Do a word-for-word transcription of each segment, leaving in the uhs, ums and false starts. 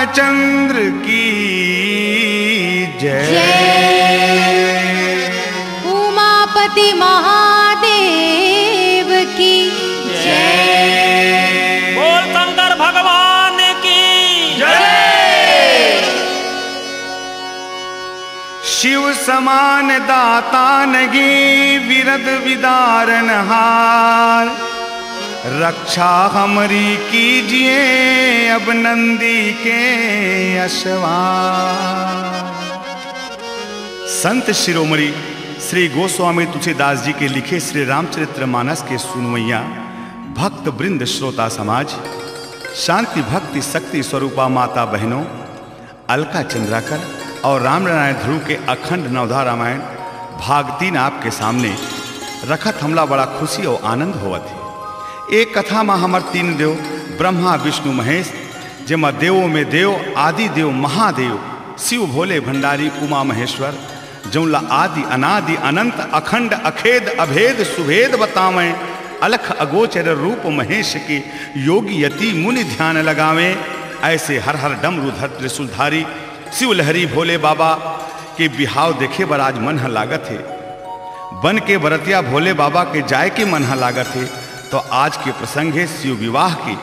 चंद्र की जय। जय। उमापति महादेव की जय। बोल शंकर भगवान की जय। शिव समान दाता नहीं, विरद विदारन हार। रक्षा हमरी कीजिए अब नंदी के असवार। संत शिरोमणि श्री गोस्वामी तुलसीदास जी के लिखे श्री रामचरित्र मानस के सुनवैया भक्त वृंद, श्रोता समाज, शांति भक्ति शक्ति स्वरूपा माता बहनों, अलका चंद्राकर और रामनारायण ध्रुव के अखंड नवधा रामायण भाग तीन आपके सामने रखत हमला बड़ा खुशी और आनंद होवत हे। एक कथा म हमर तीन देव ब्रह्मा, विष्णु, महेश, जेमा देवों में देव, आदि देव, महादेव, शिव, भोले, भंडारी, उमा, महेश्वर, जौन ला आदि, अनादि, अनंत, अखंड, अखेद, अभेद, सुभेद बतावैं, अलख, अगोचर रूप महेश के, योगी यति मुनि ध्यान लगावैं। ऐसे हर हर डमरूधर त्रिशूलधारी शिव लहरी भोले बाबा के बिहाव देखे बर आज मन ह लागत हे। बन के बरतिया भोले बाबा के जाय के मन ह लागत हे। तो आज के प्रसंग हे शिव विवाह के,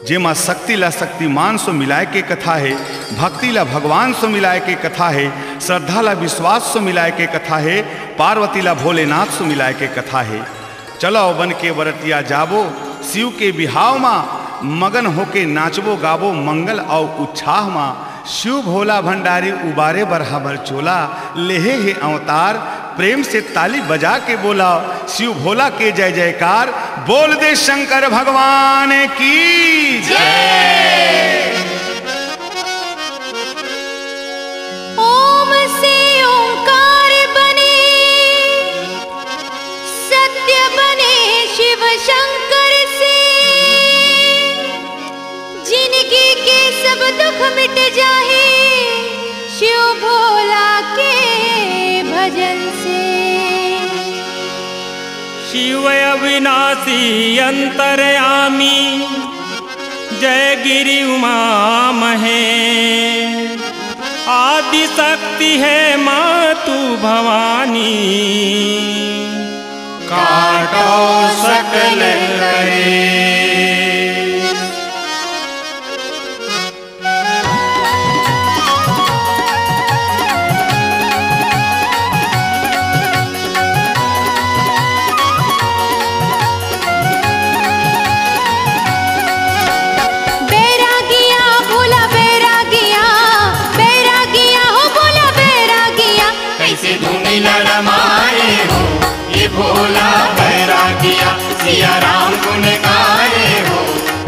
जेमा शक्ति ला शक्तिमान सो मिलाय के कथा हे, भक्ति ला भगवान सो मिलाय के कथा हे, श्रद्धा ला विश्वास सो मिलाय के कथा हे, पार्वती ला भोलेनाथ सो मिलाय के कथा हे। चलो बन के बरतिया जाबो, शिव के बिहाव मा मगन होके नाचबो गाबो, मंगल अउ उच्छाह मा शिव भोला भंडारी उबारे बर हमर चोला, लेहे हे अवतार। प्रेम से ताली बजा के बोला शिव भोला के जय जयकार। बोल दे शंकर भगवान की जय। ओम से ओंकार बने, सत्य बने शिव शंकर से, जिनगी के सब दुख मिट जाहे शिव भोला के भजन से। शिव अविनाशी अंतर्यामी, जय गिरि उमा महेश। आदि शक्ति है माँ तू भवानी, काटो सकल कलेश। बैरागिया भोला बैरागिया, बैरागिया हो भोला बैरागिया। कैसे धुनी लड़माए हो ये भोला बैरागिया, सिया राम गुन गाए हो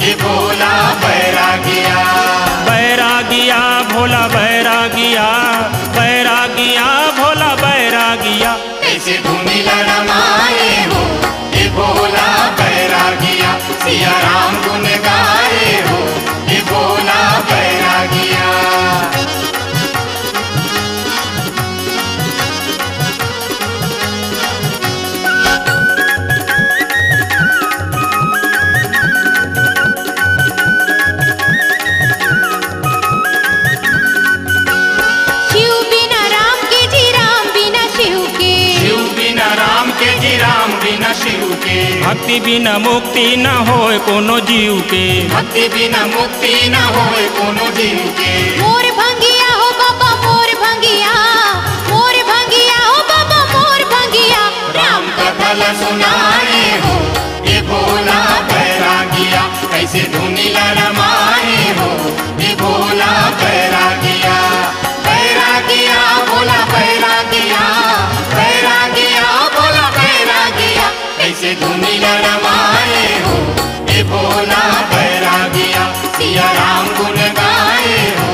ये भोला बैरागिया। बैरागिया भोला बैरागिया, बैरागिया भोला बैरागिया। कैसे धुनी लड़माए हो ये भोला बैरागिया, सिया राम गुन गाए हो ये भोला बैरागिया। शिव बिना राम के जी, राम बिना शिव के। शिव बिना राम के जी, राम बिना शिव के। भक्ति बिना मुक्ति न होय कोनो जीव के। भक्ति बिना मुक्ति न होय कोनो जीव के। मोर भंगिया हो बाबा मोर भंगिया, मोर भंगिया हो बाबा मोर भंगिया। राम कथा ला सुनाए हो ये भोला बैरागिया, कैसे धुनी लड़माए हो ये भोला बैरागिया। बैरागिया भोला बैरागिया, बैरागिया भोला बैरागिया। कैसे धुनी लड़माए हो ये भोला बैरागिया, सिया राम गुन गाए हो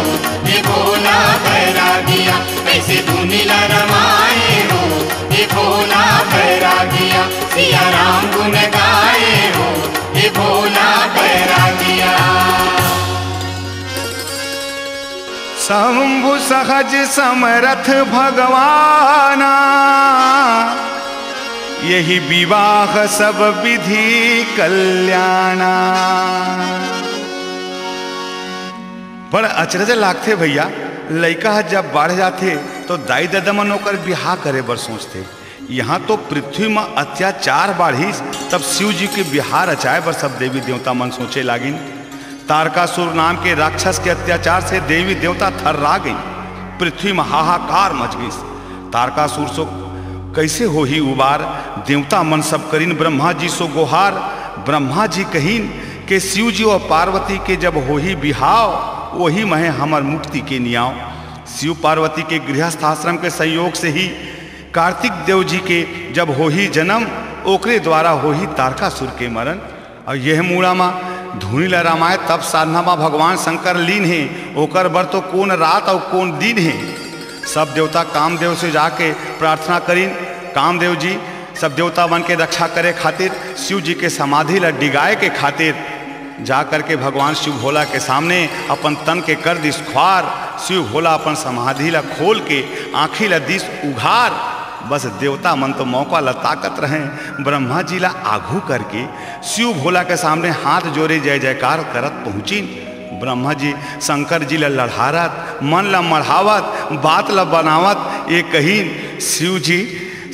ये भोला बैरागिया। कैसे धुनी लड़माए हो ये भोला बैरागिया, सिया राम गुन गाए हो ये भोला बैरागिया। शंभु सहज समरथ भगवाना, यही विवाह सब विधि कल्याणा। बड़ा अचरज लागथे भैया, लइका ह जब बाढ़ जाथे तो दाई ददा मन ओकर बिहाव करे बर सोचथे। यहाँ तो पृथ्वी म अत्याचार बाढ़िस, तब शिव जी के बिहाव रचाए बर सब देवी देवता मन सोचे लागिन। तारकासुर नाम के राक्षस के अत्याचार से देवी देवता थर्रा गई, पृथ्वी म हाहाकार मच गई। तारकासुर सो कइसे होही उबार? देवता मन सब करिन ब्रह्मा जी सो गोहार। ब्रह्मा जी कहिन के शिव जी अउ पार्वती के जब होही बिहाव, ओही महे हमर मुक्ति के नियाव। शिव पार्वती के गृहस्थ आश्रम के संयोग से ही कार्तिक देव जी के जब होही जन्म, ओकरे द्वारा होही तारकासुर के मरण। अउ यह मूड़ा म धुनी ल रमाए तप साधना म भगवान शंकर लीन हे, ओकर बर तो कोन रात अउ कोन दिन हे। सब देवता कामदेव से जाके प्रार्थना करिन, कामदेव जी, सब देवता मन के रक्षा करे खातिर, शिव जी के समाधि ल डिगाए के खातिर जा करके भगवान शिव भोला के सामने अपन तन के कर दिस खुवार। शिव भोला अपन समाधि ल खोल के आँखी ल दिस उघार। बस देवता मन तो मौका ल ताकत रहें, ब्रह्मा जी ल आघू करके शिव भोला के सामने हाथ जोरे जय जयकार करत पहुँचिन। ब्रह्मा जी शंकर जी ल लड़हारत, मन ल मढ़ावत, बात ल बनावत ये कहिन, शिव जी,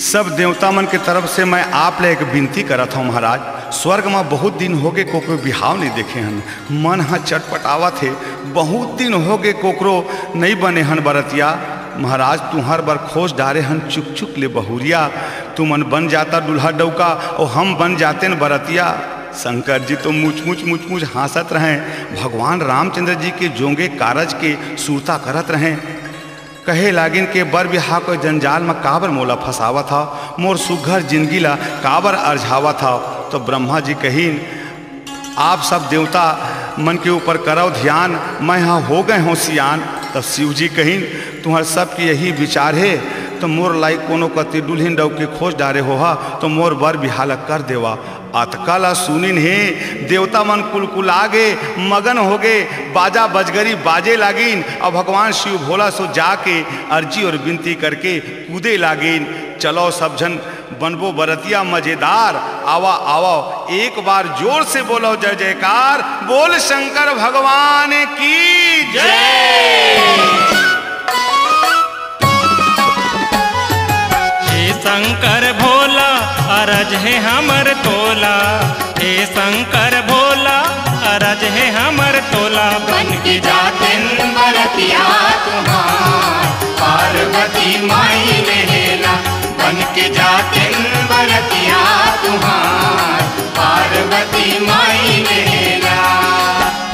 सब देवता मन के तरफ से मैं आप ले एक विनती करत हौं महाराज, स्वर्ग म बहुत दिन होगे कोई बिहाव नइ देखे हन, मन ह चटपटावत हे, बहुत दिन होगे कोकरो नइ बने हन बरतिया। महाराज, तुंहर बर खोज डारे हन चुक चुक ले बहुरिया। तुमन बन जाता दूल्हा डउका, अउ हम बन जातेन बरतिया। शंकर जी तो मुचमुच मुचमुच हाँसत रहें। भगवान रामचंद्र जी के जोंगे कारज के सुरता करत रहें। कहे लागिन के बर बिहाव के जंजाल म काबर मोला फंसावत हव, मोर सुघर जिनगी ला काबर अरझावत हव। तो ब्रह्मा जी कहिन, आप सब देवता मन के ऊपर करव धियान, मैं ह हो गए हौं सियान। तब शिव जी कहिन, तुंहर सबके यही विचार हे, तो मोर लाइक कोनो कति दुल्हिन डउकी खोज डारे होहा, तो मोर बर बिहाव ल कर देवा। अतका ला सुनिन हे, देवता मन कुलकुला गे, मगन होगे, बाजा बजगरी बाजे लागिन। अब भगवान शिव भोला सो जाके अर्जी अउ विनती करके कूदे लागिन। चलो सब झन बनबो बरतिया मजेदार, आवा आवा एक बार जोर से बोलो जय जयकार, बोल शंकर भगवान की जय। हे शंकर भोला, अरज हे हमर तोला। हे शंकर भोला, अरज हे हमर तोला। बन के जातेन बरतिया तुंहर, पार्वती माई लेहेला। बन के जातेन बरतिया तुंहर, पार्वती माई लेहेला।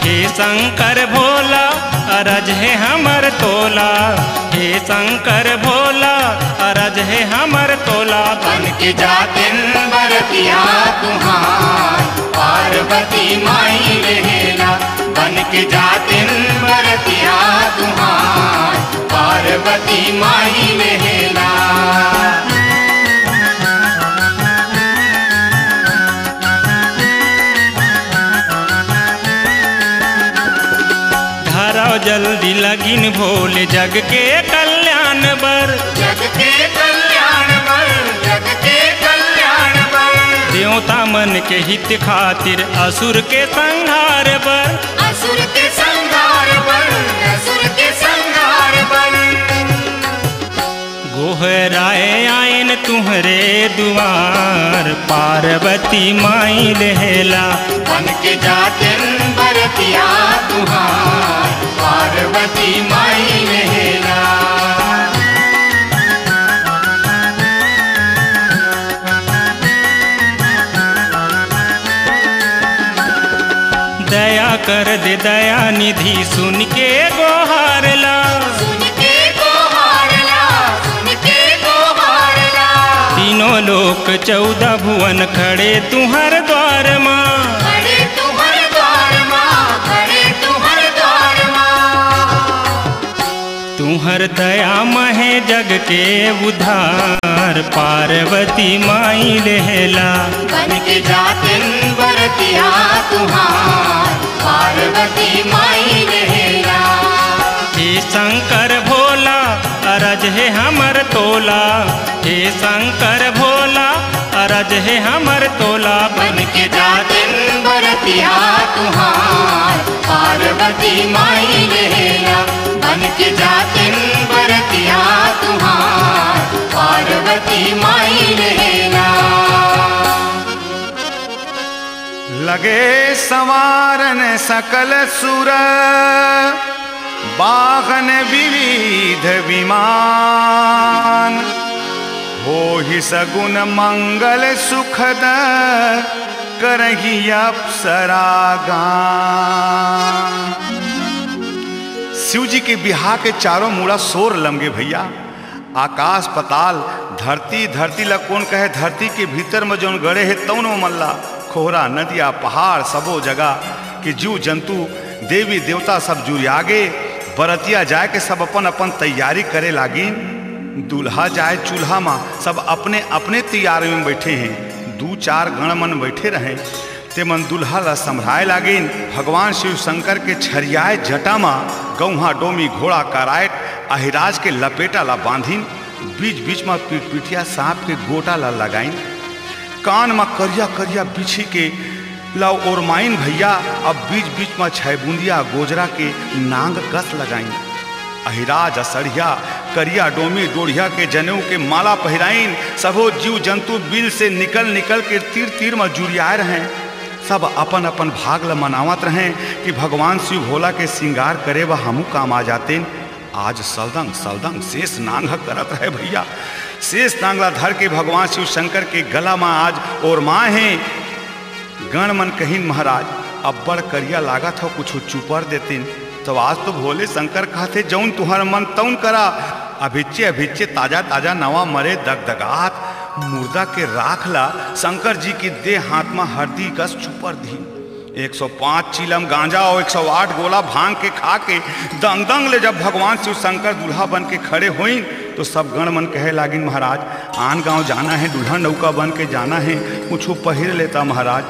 हे शंकर भोला, अरज हे हमर तोला। हे शंकर भोला, अरज हे हमर तोला। बन के जातेन बरतिया तुंहर, पार्वती माई लेहेला। बन के जातेन बरतिया तुंहर, पार्वती माई लेहेला। धरव जल्दी लगिन भोले जग के कल्याण बर। जग के कल्याण बर, जग के कल्याण बर। देवता मन के हित खातिर असुर के संहार बर। असुर के संहार बर, असुर के संहार बर। गोहराए आएन तुंहरे दुआर, पार्वती माई लेहेला। बन के जातेन बरतिया तुंहर, पार्वती माई लेहेला। दया कर दे दया निधि, सुन के गोहार ला। सुन के गोहार ला, सुन के गोहार ला। तीनों लोक चौदह भुवन खड़े तुंहर द्वार मा। खड़े तुंहर द्वार मा, खड़े तुंहर द्वार मा। तुंहर दया महे जग के उद्धार, पार्वती माई लेहेला। बन के जातेन बरतिया तुंहर, पार्वती माई लेहेला। हे शंकर भोला, अरज हे हमर तोला। हे शंकर भोला, अरज हे हमर तोला। बन के जातेन बरतिया तुंहर, पार्वती पार्वती माई लेला, बन के जातिन बरतिया तुहार, पार्वती माई लेला। लगे संवारन सकल सुर, बाहन विविध विमान, होहि सगुन मंगल सुखद, करही अप्सरा गान। शिव जी के बिहाव के चारों मुड़ा सोर लमगे भइया। आकाश पताल, धरती, धरती ला कोन कहे, धरती के भीतर म जउन गड़े हे तउन ओमन ला, खोहरा, नदिया, पहाड़, सबो जगह के जीव जंतु, देवी देवता सब जुरियागे। बरतिया जाए के सब अपन अपन तैयारी करे लागिन। दूल्हा जाए चूल्हा म, सब अपने अपने तैयारी म बइठे हें। दू चार गण मन बइठे रहें, तेमन दूल्हा ला संभराए लागिन। भगवान शिव शंकर के छरियाए जटा म गौहा, डोमी, घोड़ा, कराएट, अहिराज के लपेटा ला बांधिन। बीच बीच म पीठ पीठिया सांप के गोटा ला लगाइन। कान म करिया करिया बिछी के ला ओरमाइन भइया। अब बीच बीच म छै बुंदिया गोजरा के नांग कस लगाइन। अहिराज असड़िया, करिया डोमी डोढ़िया के जनेऊ के माला पहिराइन। सबो जीव जंतु बिल से निकल निकल के तीर तीर म जुरियाए रहें। सब अपन अपन भाग ल मनावत रहें कि भगवान शिव भोला के सिंगार करे बर हमू काम आ जातेन। आज सलदंग सलदंग शेष नांग ह करत रहे भइया। शेष नांग ला धर के भगवान शिव शंकर के गला म आज ओरमाए हें। गण मन कहिन, "महाराज, अब्बड़ करिया लागत हव, कुछु चुपर देतिन।" तो आज तो भोले शंकर कहत हे, "जउन तुंहर मन तउन करा।" अभिच्चे अभिच्चे ताजा ताजा नवा मरे दगदगात मुर्दा के राख ला शंकर जी के देह हाथ म हरदी कस चुपर दिहिन। एक सौ पाँच चीलम गांजा अउ एक सौ आठ गोला भांग के खा के दंग दंग ले जब भगवान शिव शंकर दूल्हा बन के खड़े होइन, तो सब गण मन कहे लागिन, "महाराज, आन गांव जाना हे, दुल्हन नौका बन के जाना हे, कुछु पहिर लेता महाराज।"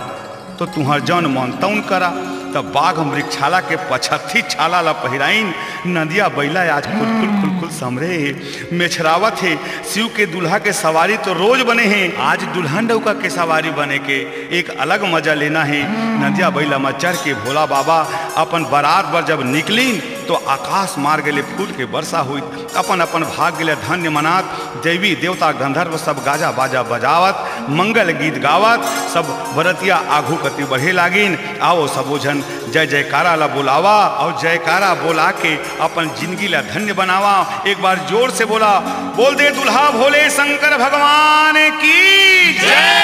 तो तुंहर जउन मन तउन करा। तब बाघ मृगछाला के पछत्थी छाला ला पहिराइन। नदिया बइला आज खुलखुल खुलखुल समरे हे, मेछरावत हे। शिव के दूल्हा के सवारी तो रोज बने हे, आज दुल्हन डउका के सवारी बने के एक अलग मजा लेना हे। नदिया बइला म चढ़ के भोला बाबा अपन बरात बर जब निकलिन, तो आकाश मार्ग ले फूल के बरसा होइस। अपन अपन भाग्य ले धन्य मनात देवी देवता गंधर्व सब गाजा बाजा बजावत मंगल गीत गावत सब बरतिया आघू कति बढ़े लागिन। आओ सबो झन जय जयकारा ला बोलावा अउ जयकारा बोला के अपन जिंदगी ला धन्य बनावा। एक बार जोर से बोला, बोल दे दुल्हा भोले शंकर भगवान की जय।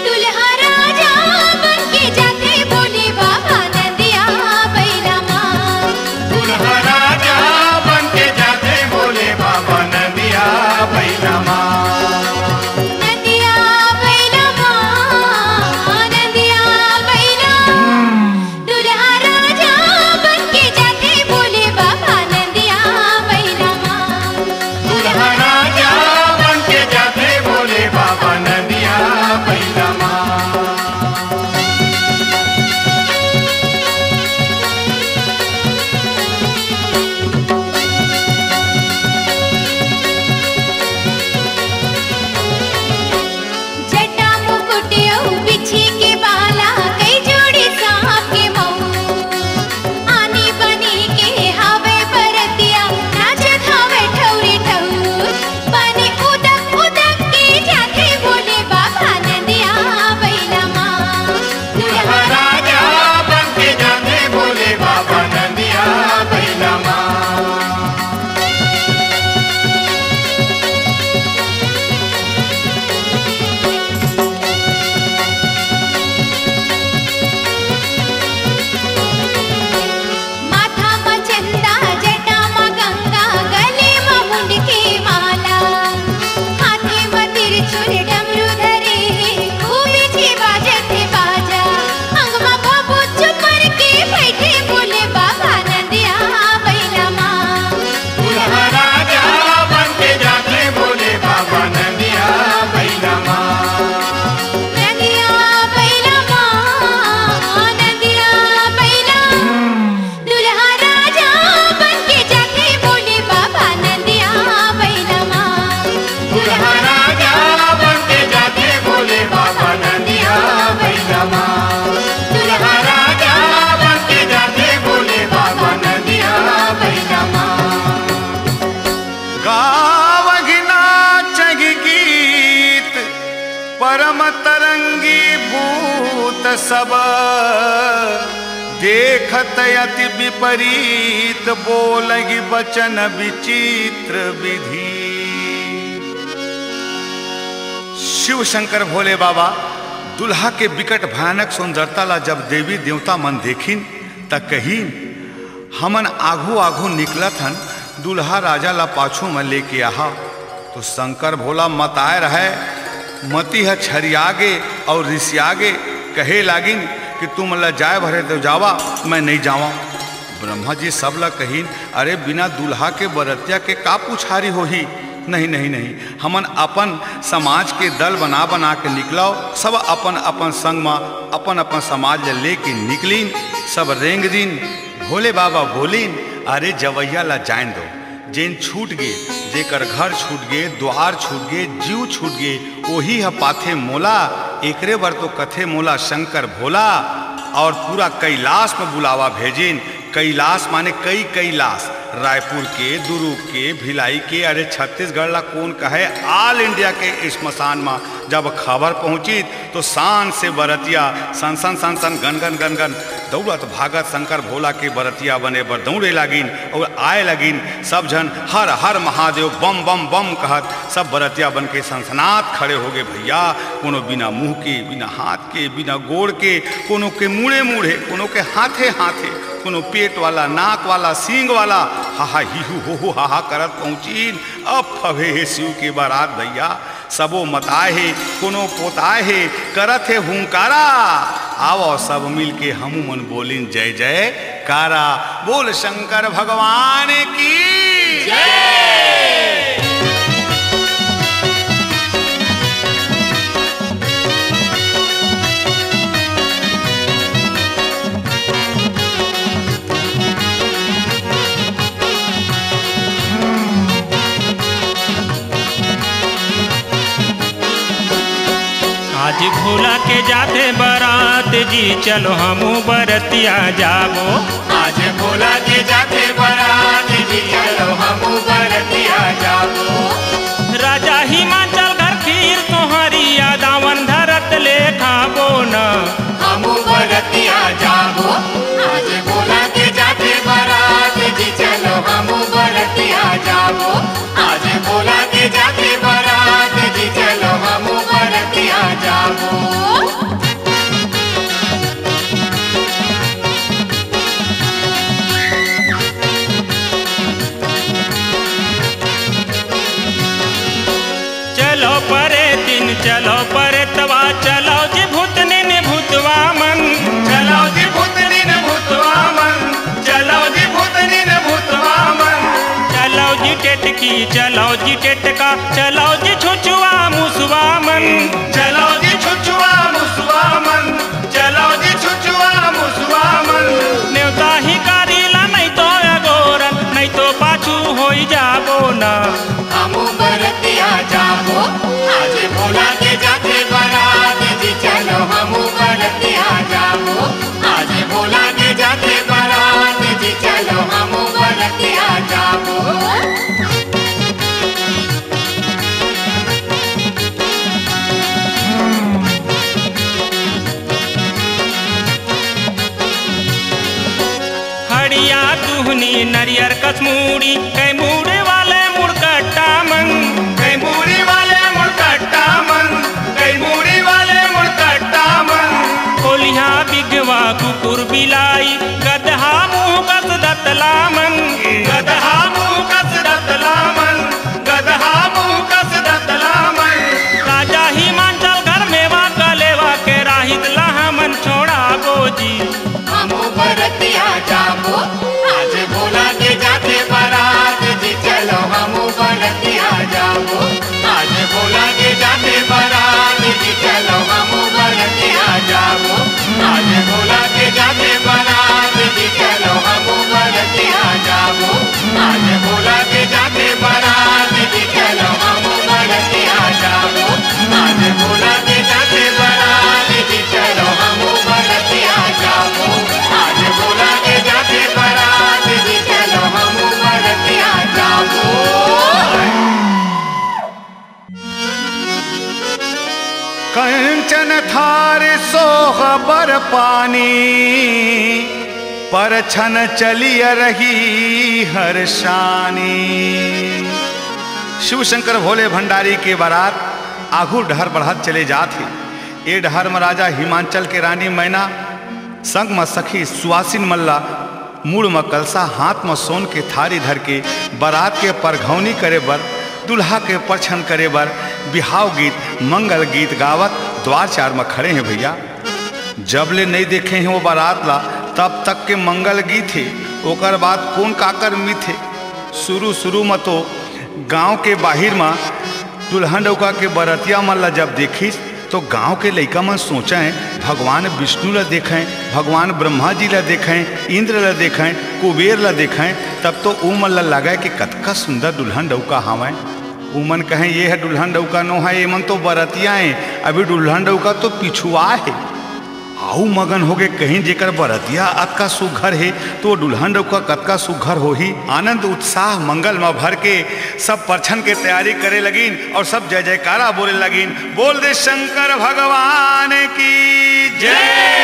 दुल्हा राजा बन के जाथे भोले बाबा नंदिया बइला मा। दुल्हा राजा बन के जाथे भोले बाबा नंदिया बइला मा। नंदिया बइला मा, नंदिया बइला। दुल्हा राजा बन के जाथे भोले बाबा नंदिया बइला मा। दुल्हा राजा बन के जाथे भोले बाबा नंदिया बइला मा। धर्म तरंगी भूत सब, देखत अति विपरीत, बोलहि वचन विचित्र विधि। शिव शंकर भोले बाबा दुल्हा के बिकट भयानक सुंदरता ला जब देवी देवता मन देखिन, त कहिन, "हमन आघू आघू निकलत हन, दुल्हा राजा ला पाछू म लेके आहा।" तो शंकर भोला मताए रहय, मति ह छरिया गे अउ रिसिया गे, कहे लागिन कि तुम ला जाए भरे तो जावा, मैं नइ जावंव। ब्रह्मा जी सब ला कहिन, "अरे, बिना दुल्हा के बरतिया के का पुछारी होही? नहीं, नहीं, नहीं, हमन अपन समाज के दल बना बना के निकलव।" सब अपन अपन संग म अपन अपन समाज ल लेके निकलिन। सब रेंग दिन। भोले बाबा बोलिन, "अरे, जवैया ला जान दो, जेन छूट गे, जेकर घर छूट गे, द्वार छूट गे, जीव छूट गे, ओही ह पाथे मोला, एकरे बर तो कथे मोला शंकर भोला।" और पूरा कैलाश म बुलावा भेजिन। कैलाश माने कई कैलाश, रायपुर के, दुर्ग के, भिलाई के, अरे छत्तीसगढ़ ला कोन कहे, all India के श्मशान म जब खबर पहुंचिस तो शान से बरतिया सन सन सन सन गन गन गन गन दौड़त भागत शंकर भोला के बरतिया बने बर दौड़े लागिन और आए लागिन। सब झन हर हर महादेव बम बम बम कहत सब बरतिया बन के सनसनात खड़े हो गे भैया। कोनो बिना मुंह के, बिना हाथ के, बिना गोड़ के, कोनो के मुड़े मुड़े, कोनो के हाथे हाथे, कोनो पेट वाला, नाक वाला, सींग वाला, हा हा ही हू हो हो हा हा करत पहुंचिन। अब फवे हे शिव के बारात भैया, सबो मताए हे, कोनो पोताए हे, करत हे हुंकारा। आवो सब मिल के हमू मन बोलिन जय जय कारा। बोल शंकर भगवान की जय। आज भोला के जाथे बरात जी, चलो हमू बरतिया जाबो। आज भोला के जाथे बरात जी, चलो हमू बरतिया जाबो। राजा हिमाचल घर खीर सोहरिया दावन धरत ले खाबो न। हमू बरतिया जाबो, आज भोला के जाथे बरात जी, चलो हमू बरतिया जाबो। आज भोला के जाथे बरात जी, चलो हमू बरतिया जाबो। चलो परे दिन, चलो परे तवा, चलो जी भूतनिन भूतवा मन। चलो जी भूतनिन भूतवा मन, चलो जी भूतनिन भूतवा मन। चलो जी टेटकी, चलो जी टेटका, चलो जी छुछुआ मुसवा मन। चलो जी छुछुआ मुसवा मन, चलो जी छुछुआ मुसवा मन। नेवता ही कारीला नहीं तो अगोरन, नहीं तो पाछू होई जाबो ना। हमू बरतिया जाबो, आज भोला के जाथे बरात जी, चलो हमू बरतिया जाबो। आज भोला के जाथे बरात जी, चलो हमू बरतिया जाबो। हड़िया दुहनी नरियर कस मूड़ी, कई मूड़ी वाले मुड़कट्टा मन। कई मूड़ी वाले मुड़कट्टा मन, कई मूड़ी वाले मुड़कट्टा मन। कोलिहा बिगवा कुकुर बिलाई, गदहा मुंह कस दतला मन। गदहा मुंह कस दतला मन, गदहा मुंह कस दतला मन। राजा हिमांचल घर मेवा कलेवा के राहित ला हमन छोड़ाबो जी। हमू बरतिया जाबो, आज भोला के जाथे बरात जी, चलो हमू बरतिया जाबो। आज भोला के जाथे बरात जी, चलो हमू बरतिया जाबो। आज भोला के जाथे बरात जी, चलो हमू बरतिया कंचन थार सोह बर पानी, परछन चलिय रही हर शानी। शिव शंकर भोले भंडारी के बारात आघू डहर बढ़त चले जात हे। ए डहर म राजा हिमांचल के रानी मैना संग म सखी सुवासिन मन ला मुड़ म कलसा, हाथ म सोन के थारी धर के बारात के परघौनी करे बर, दूल्हा के परछन करे बर बिहाव गीत, मंगल गीत गावत द्वार चार म खड़े हे भैया। जब ले नइ देखे हे वो बारात ला, तब तक के मंगल गीत हे, ओकर बाद कोन काकर मीत हे। शुरू-शुरू म तो गांव के बाहिर म दुल्हन डउका के बरतिया मन ला जब देखिस, तो गांव के लइका मन सोचें, भगवान विष्णु ला देखें, भगवान ब्रह्मा जी ला देखें, इंद्र ला देखें, कुबेर ला देखें, तब तो उमन ला लगे कि कतका सुंदर दुल्हन डउका हावय। उमन कहें, "ये ह दुल्हन डउका नो हे, एमन तो बरतिया हें, अभी दुल्हन डउका तो पिछुआ हे।" आऊ मगन होगे कहिन, "जेकर बरतिया अतका सुघर हे, तो वो दुल्हन डउका कतका सुघर होही।" आनंद उत्साह मंगल म भर के सब परछन के तैयारी करे लगिन और सब जय जयकारा बोले लगिन, "बोल दे शंकर भगवान की जय।"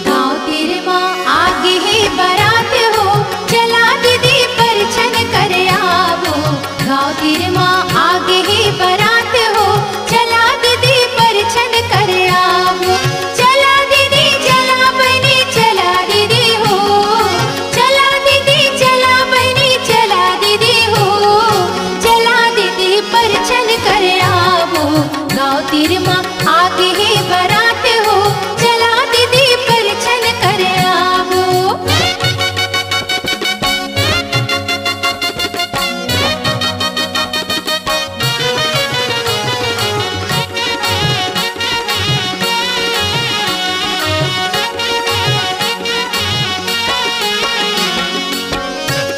गाँव तीर मा आगे हे बरात हो, चला दीदी परछन कर आवो। गाँव तीर मा आगे हे बरात हो, चला दीदी परछन कर आवो। चला दीदी, चला बहिनी, चला दीदी हो। चला दीदी, चला बहिनी, चला दीदी हो। चला दीदी परछन कर आवो। गाँव तीर मा आगे हे बरात हो, चला दीदी परछन कर आवो।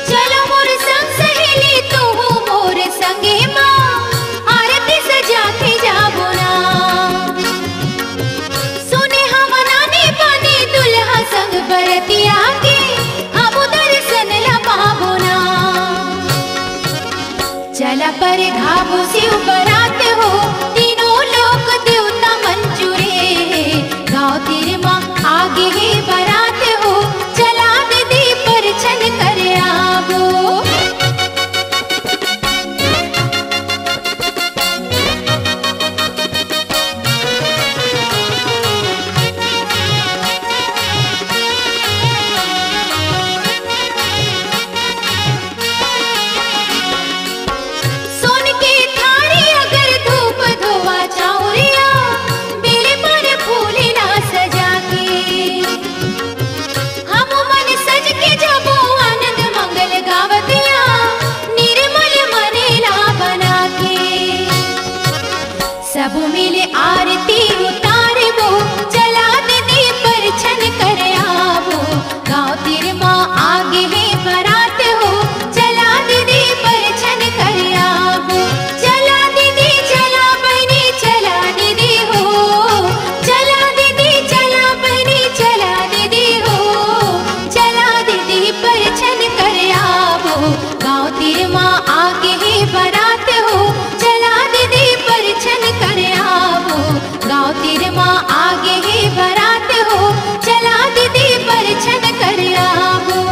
चलो मोर संग सहेली, तू मोर संगे मा, आरती सजा के जाबो ना। सुने हवा नानी पानी दुल्हा संग बरतिया के, हम दर्शन ला पाबो ना। चला परघाबो शिव बरात हो, तीनों लोक देवता मन जुरे हे। गाँव तीर मा आगे हे बरात हो, चला दीदी परछन कर आवो। सोन के थारी अगर धूप धोवा चाउरिया, बेल पर फूल ला सजा के। हम मन सज के जाबो आनंद मंगल गावतिया, निर्मल मन ला बना के। सब मिल आरती उतारबो, चला दीदी परछन कर आवो। गाँव तीर मा आगे हे बरात हो, चला दीदी परछन कर आवो। चला दीदी, चला बहिनी, चला दीदी हो। चला दीदी, चला बहिनी, चला दीदी हो। चला दीदी परछन कर आवो। गाँव तीर मा आगे हे बरात हो, चला दीदी परछन कर आवो। गाँव तीर मा आगे हे बरात हो, चला दीदी परछन कर आवो।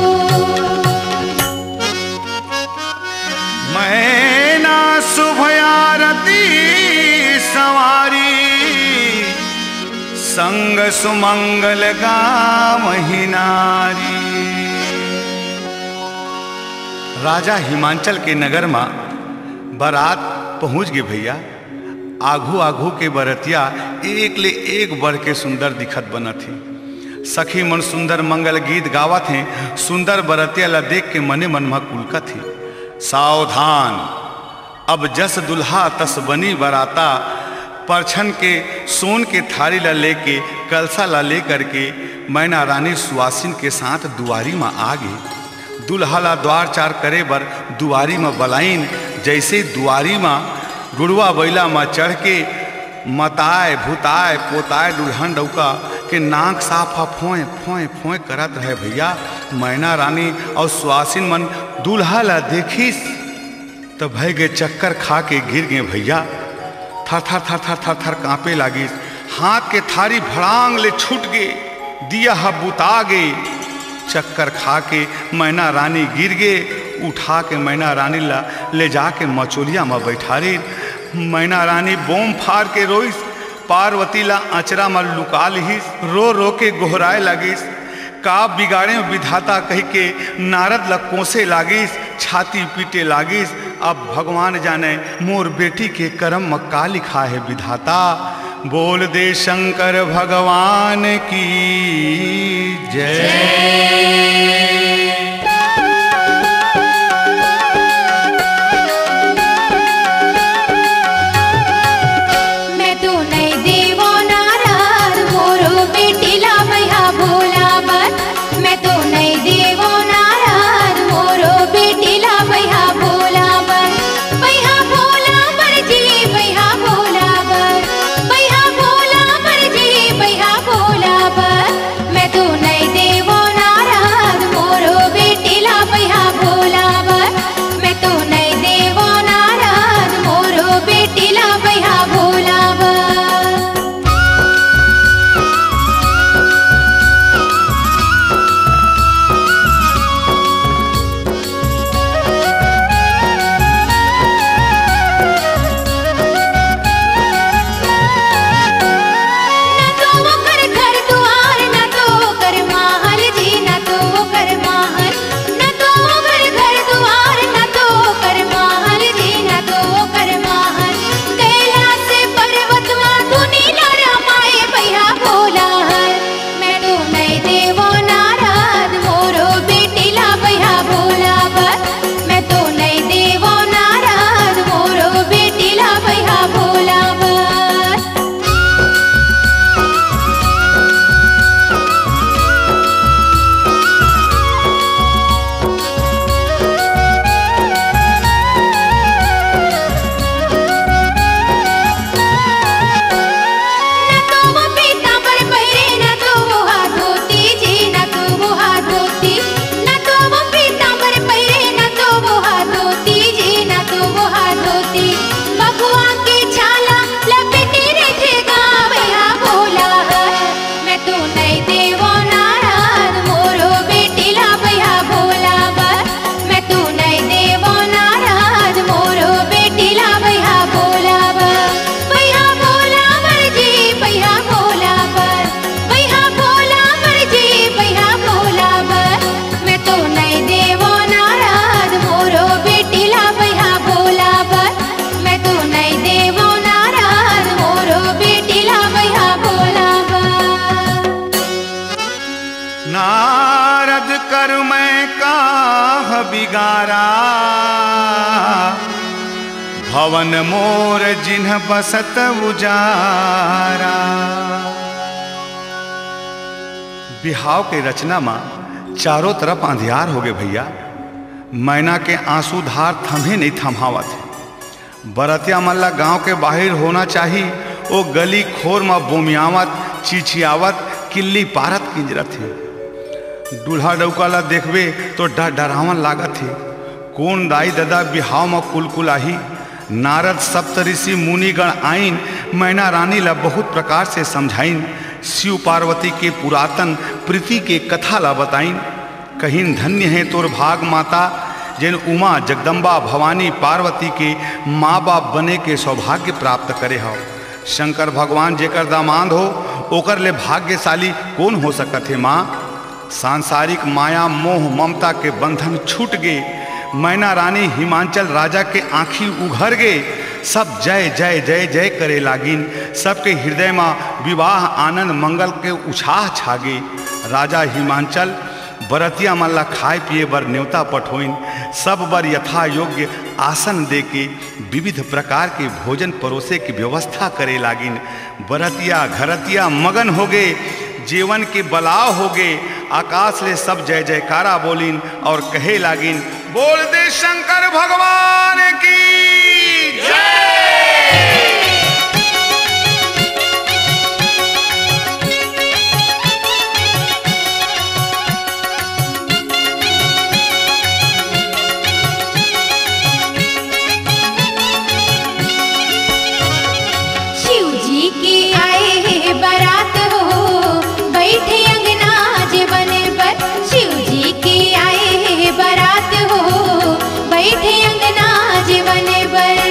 मैना शुभ आरती संवारी, संग सुमंगल गावही नारी। राजा हिमांचल के नगर मा बरात पहुंच गे भैया। आघू आघू के बरतिया एक ले एक बढ़ के सुंदर दिखत बनत हे। सखी मन सुंदर मंगल गीत गावत हें, सुंदर बरतिया ला देख के मने मन म कुलकत हे। सावधान, अब जस दुल्हा तस बनी बराता। परछन के सोन के थारी ला लेके, कलसा ला लेकर के मैना रानी सुवासिन के साथ दुआरी म आ गे। दुल्हा ला द्वार चार करे बर दुआरी म बलाइन। जइसे दुआरी म गुड़वा बइला म चढ़ के मताय, भुताय, पोताय दुल्हन डउका के नाक साफ ह फोंय, फोंय, फोंय करत रहे भइया। मैना रानी अउ सुवासिन मन दुल्हा ला देखिस त भय गे, चक्कर खा के गिर गे भइया। थर थर थर थर थर थर कांपे लागिस। हाथ के थारी भड़ांग ले छूट गे, दिया ह बुता गे। चक्कर खा के मैना रानी गिर गे। उठा के मैना रानी ला ले जाके मचोलिया म बैठारिन। मैना रानी बोम फार के रोइस, पार्वती ला अचरा म लुका लिहिस, रो रो के गोहराए लागिस। का बिगाड़े विधाता कहि के नारद ला कोसे लागिस, छाती पीटे लागिस। अब भगवान जाने मोर बेटी के करम म का लिखा हे विधाता। बोल दे शंकर भगवान की जय। मैं तो नइ देवो नारद, मोरो बेटी ला बइहा भोला बर। मैं तो नइ देवो नारद, मोरो बेटी ला बइहा भोला बर। बइहा भोला बर जी, बइहा भोला बर। बइहा भोला बर जी, बइहा भोला बर। मैं तो नइ देवो नारद, मोरो बेटी ला बइहा भोला बर। मैं तो नइ देवो नारद, मोरो बेटी ला बइहा भोला बर। न तो ओकर घर दुआर, न तो ओकर महल जी, न तो ओकर महल। न तो ओकर घर दुआर, न तो ओकर महल जी, न तो ओकर महल। कैलाश पर्वत मा दुनी ला रमाए बइहा भोला हर। मैं तो नइ देवो नारद, मोरो बेटी ला बइहा भोला बर। मैं तो नइ देवो नारद, मोरो बेटी ला बइहा भोला बर। न तो वो पीतांबर पहिरे, न तो वो हा धोती जी, न तो वो हा धोती। न तो वो पीतांबर पहिरे, न तो वो हा धोती जी, न तो वो हा धोती। बघवा के छाला लपेटे रहिथे गा बइहा भोला हर। मैं तो नइ देवो नारद, मोरो बेटी ला बइहा भोला बर। मैं तो नइ देवो नारद, मोरो बेटी ला बइहा भोला बर। बइहा भोला बर जी, बइहा भोला बर। बइहा भोला बर जी, बइहा भोला बर। मैं तो नइ देवो नारद, मोरो बेटी ला बइहा भोला बर। मैं तो नइ देवो नारद, मोरो बेटी ला बइहा भोला बर। नारद करुँ मैं काह बिगारा, भवन मोर जिन्ह बसत उजारा। बिहाव के रचना म चारों तरफ अंधियार होगे भइया। मैना के आंसू धार थमहे नइ थमहावत हे। बरतिया मन ला गांव के बाहिर होना चाही, ओ गली खोर म बोमियावत, चिचियावत, किल्ली पारत किंजरत हे। दूल्हा डउका ला देखबे तो डर डरावन लागत हे। कोन दाई ददा बिहाव म कुलकुलाही? नारद सप्तऋषि मुनिगण आइन, मैना रानी ला बहुत प्रकार से समझाइन। शिव पार्वती के पुरातन प्रीति के कथा ला बताइन। कहिन, धन्य हे तोर भाग माता, जेन उमा जगदम्बा भवानी पार्वती के माँ बाप बने के सौभाग्य प्राप्त करे हव। शंकर भगवान जेकर दामाद हो, ओकर ले भाग्यशाली कोन हो सकत हे माँ? सांसारिक माया मोह ममता के बंधन छूट गे। मैना रानी हिमांचल राजा के आँखी उघर गे। सब जय जय जय जय करे लागिन। सबके हृदय म विवाह आनंद मंगल के उछाह छागे। राजा हिमांचल बरतिया मन ला खाए पिए बर नेवता पठोइन। सब बर यथा योग्य आसन देके विविध प्रकार के भोजन परोसे के व्यवस्था करे लागिन। बरतिया घरतिया मगन होगे, जेवन के बलाव होगे। आकाश ले सब जय जयकारा बोलिन और कहे लागिन, "बोल दे शंकर भगवान की जय।" शिव जी के आए हे बारात हो, बैठे अंगना जेवन बर। शिव जी के आए हे बारात हो, बैठे अंगना जेवन बर।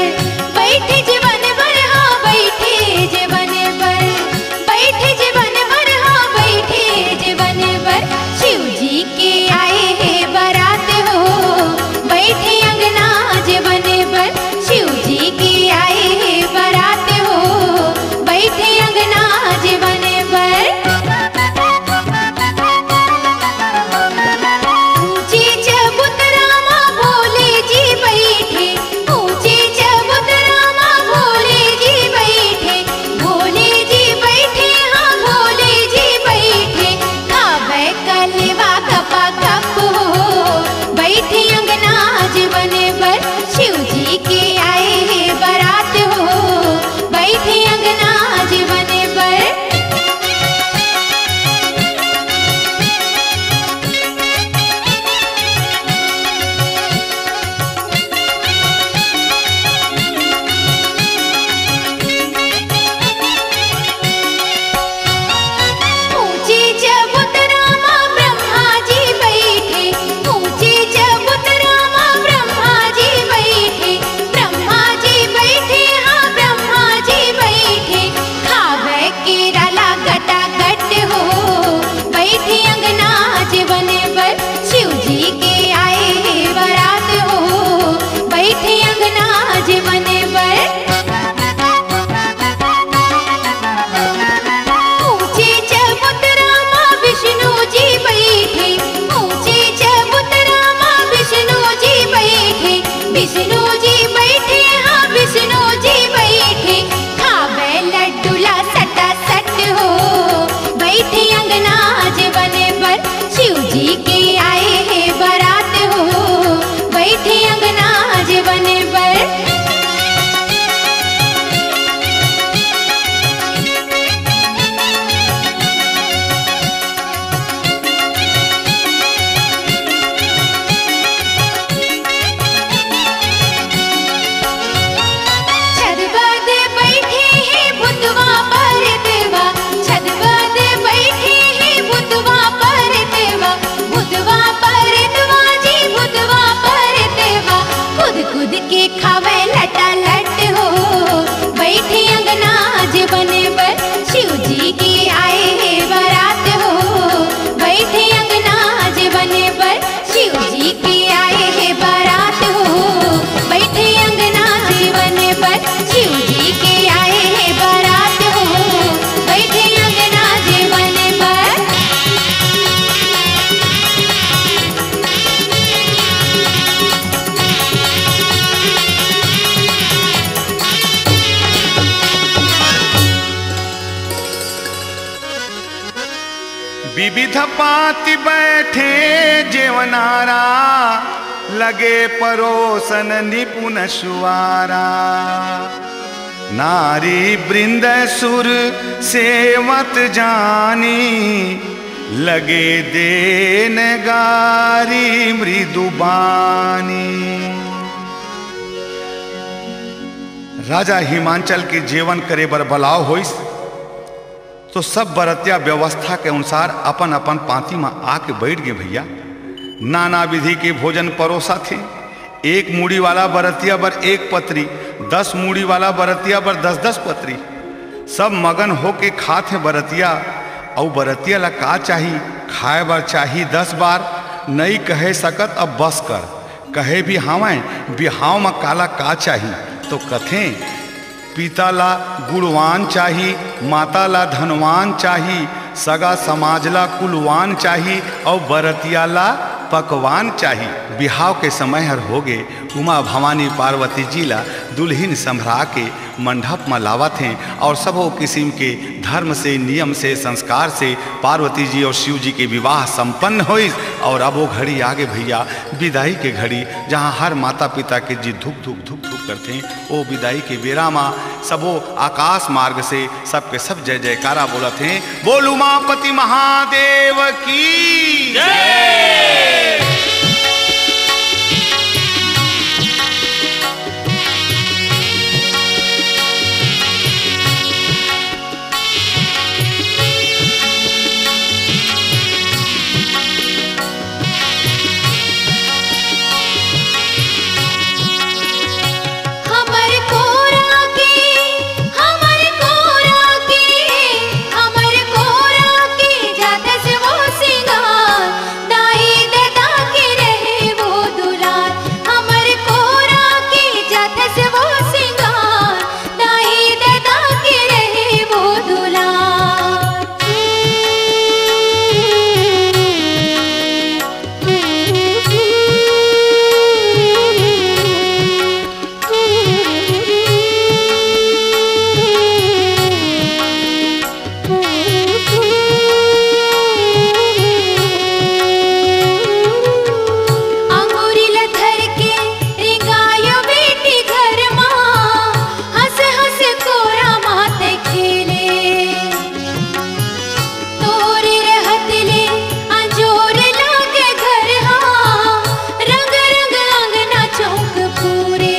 बैठे जेवन बर, हाँ, बैठे जेवन बर। बैठे जेवन बर, हाँ, बैठे जेवन बर। शिव जी के आए हे बारात हो, बैठे अंगना जेवन बर। शिव जी के आए हे बारात हो, बैठे अंगना जेवन बर। ऊंचे चबूतरा मा भोले जी बैठे, ऊंचे चबूतरा मा भोले जी बैठे, भोले जी बैठे, हाँ, भोले जी बैठे। खावे कलेवा गपा गप हो, बैठे अंगना जेवन बर। शिव जी के आए हे बारात हो, बैठे अंगना जेवन बर। ऊंचे चबूतरा मा ब्रह्मा जी बैठे, ऊंचे चबूतरा मा ब्रह्मा जी बैठे, ब्रह्मा जी बैठे, हाँ, ब्रह्मा जी बैठे। खावे केरा ला गटा गट हो, बैठे अंगना जेवन बर। शिव जी के आए हे बारात हो, बैठे अंगना जेवन बर। ऊंचे चबूतरा मा विष्णु जी बैठे, ऊंचे चबूतरा मा विष्णु जी बैठे, विष्णु जी बैठे, हाँ, विष्णु जी बैठे। खावे लड्डू ला सटा सट हो, बैठे अंगना जेवन बर। शिव जी के आए हे बारात हो, बैठे अंगना जेवन बर। छत बद बैठे हे भूतवा परतवा, छत बद बैठे हे भूतवा परतवा, भूतवा परतवा जी, भूतवा परतवा। कूद कूद के खावे लटा लट हो, बैठे अंगना जेवन बर। शिव जी के आए हे बारात हो, बैठे अंगना जेवन बर। शिव जी के आए हे बारात हो, बैठे अंगना जेवन बर। शिव जी के आए हे बारात हो, बैठे अंगना जेवन बर। विविध पांति बैठे जेवनारा, लगे परोसन निपुन सुवारा। नारी वृंद सुर सेवत जानी, लगे देन गारी मृदु बानी। राजा हिमांचल के जेवन करे बर बलाव होइस, तो सब बरतिया व्यवस्था के अनुसार अपन अपन पांती म आके बैठ गे भैया। नाना विधि के भोजन परोसा थे। एक मूड़ी वाला बरतिया बर एक पतरी, दस मूड़ी वाला बरतिया बर दस दस पतरी। सब मगन होके खात हे बरतिया। अउ बरतिया ला का चाही? खाए बर चाही दस बार। नइ कहे सकत अब बस कर। कहे भी हावय, बिहाव म काला का चाही? तो कथें, पिता ला गुणवान चाही, माता ला धनवान चाही, सगा समाज ला कुलवान चाही अउ बरतिया ला पकवान चाही। बिहाव के समय हर होगे, उमा भवानी पार्वती जी ला दुल्हिन संभरा के मंडप म लावत हें अउ सबो किसिम के धर्म से, नियम से, संस्कार से पार्वती जी अउ शिव जी के विवाह संपन्न होइस। अउ अब वो घड़ी आगे भैया, बिदाई के घड़ी, जहाँ हर माता पिता के जी धुक धुक धुक धुक करथे। ओ बिदाई के बेरा म सबो आकाश मार्ग से सबके सब जय जयकारा बोलत हें, "बोल उमापति महादेव की जय।" हमर कोरा के, हमर कोरा के, हमर कोरा के जाथस वो सिंगार, दाई ददा के रहे वो दुलार। हमर कोरा के जाथस वो सिंगार, दाई ददा के रहे वो दुलार। अंगूरी ल धर के रिंगायो बेटी घर मा, हंस हंस कोरा मात खेले। तोरे रहत ले अंजोर लागे घर हा, रंग रंग अंगना चौक पूरे।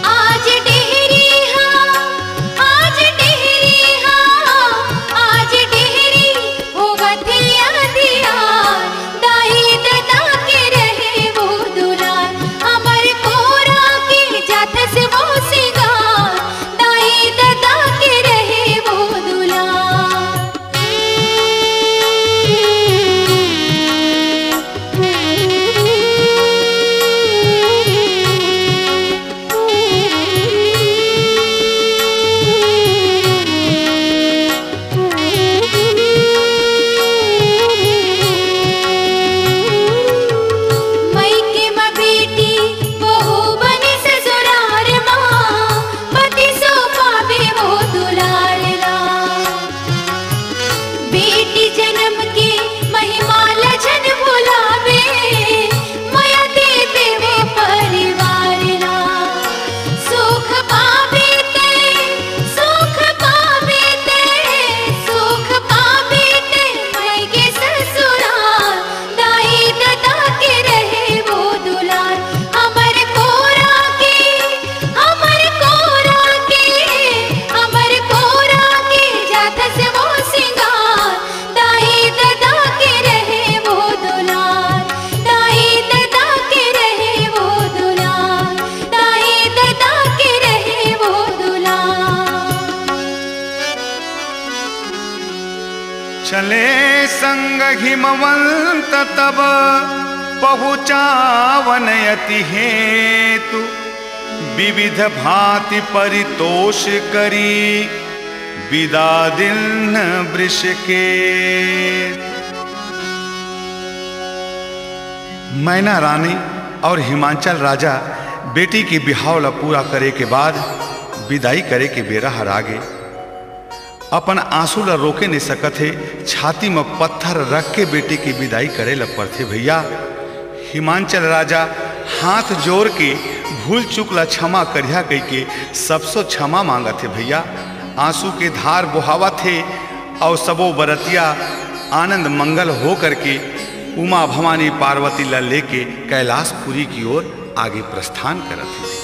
आज डेहरी हा, आज डेहरी हा, आज डेहरी होवत हे अंधियार। दाई ददा के रहे वो दुलार, हमर कोरा के जाथस वो सिंगार। दाई ददा के रहे वो दुलार। मइके म बेटी बहू बने ससुरार मा, पति सो पावे वो दुलार ला। बेटी जनम के महिमा ल झन भुलावे, मया देवे वो परिवार ला। सुख पावे ते, सुख पावे ते, सुख पावे ते, मइके ससुरार। दाई ददा के रहे वो दुलार, हमर कोरा के, हमर कोरा के, हमर कोरा के जाथस वो सिंगार। दाई ददा के रहे वो दुलार, दाई ददा के रहे वो दुलार, दाई ददा के रहे वो दुलार। चले संग हिमवंत तब पहुँचावन अति हेतु, विविध भांति परितोष करी बिदा दिन वृष के। मैना रानी अउ हिमांचल राजा बेटी के बिहाव ला पूरा करे के बाद बिदाई करे के बेरा हर आगे। अपन आंसू ला रोके नइ सकत हे, छाती म पत्थर रख के बेटी के बिदाई करे ला परथे भैया। हिमांचल राजा हाथ जोर के भूल चूक ला क्षमा करिहा कहिके सबसो क्षमा मांगत हे भैया। आंसू के धार बोहावत हे अउ सबो बरतिया आनंद मंगल हो करके उमा भवानी पार्वती ला लेके कैलाशपुरी की ओर आगे प्रस्थान करत हे।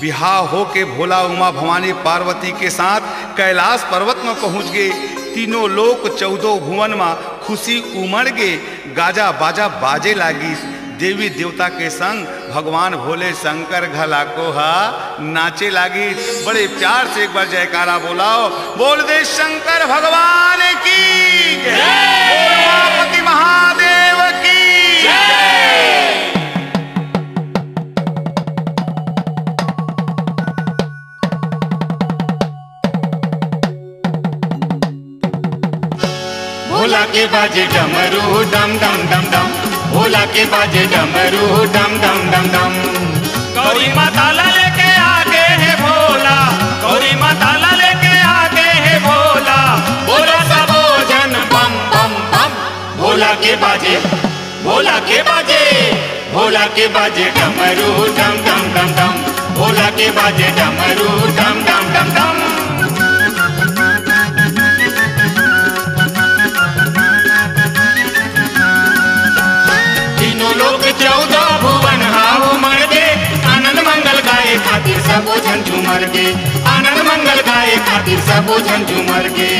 बिहाव होके भोला उमा भवानी पार्वती के साथ कैलाश पर्वत म पहुंच गे। तीनों लोक चौदह भुवन म खुशी उमड़ गे। गाजा बाजा बाजे लागिस। देवी देवता के संग भगवान भोले शंकर घला को हा नाचे लागिस। बड़े प्यार से एक बार जयकारा बोलाओ, बोल दे शंकर भगवान की जय। बोल उमापति महादेव की जय। बाजे डमरू डम डम डम डम, भोला के बाजे डमरू डम डम डम डम। गौरी माता ला लेके आगे हे भोला, गौरी माता ला लेके आगे हे भोला, बोला सबो झन बम बम बम। भोला के बाजे, भोला के बाजे, भोला के बाजे डमरू डम डम डम डम, भोला के बाजे डमरू डम डम डम डम। तीनों लोक चौदह भुवन हाव मर गे, आनंद मंगल गाए खातिर सबो झन झूमर गे, आनंद मंगल गाए खातिर सबो झन झूमर गे।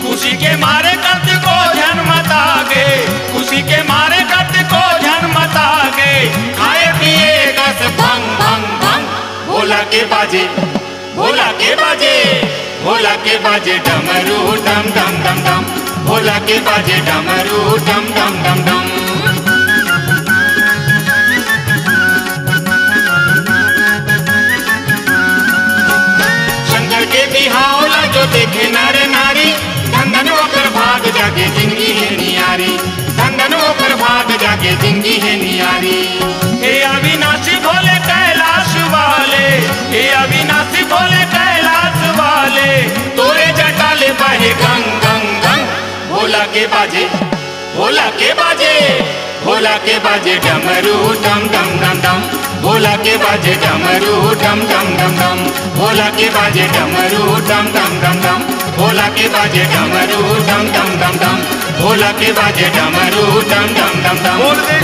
खुशी के मारे कतको झन मता गे, खुशी के मारे कतको झन मता गे, खाए पिए गस भंग भंग भंग। भोला के बाजे, भोला के बाजे, भोला के बाजे डमरू डम डम डम डम, भोला के बाजे डमरू डम डम डम डम। शंकर के बिहाव ला जो देखे नर नारी, धन धन ओकर भाग जागे जिंदगी हे नियारी, धन धन ओकर भाग जागे जिंदगी हे नियारी। हे अविनाशी भोले कैलाश वाले, हे अविनाशी भोले कैलाश वाले, तोरे जटा ले बहे गंग गंग गंग। भोला के बाजे, भोला के बाजे, भोला के बाजे डमरू डम डम डम डम, भोला के बाजे डमरू डम डम डम डम, भोला के बाजे डमरू डम डम डम डम, भोला के बाजे डमरू डम डम डम डम, भोला के बाजे डमरू डम डम डम डम।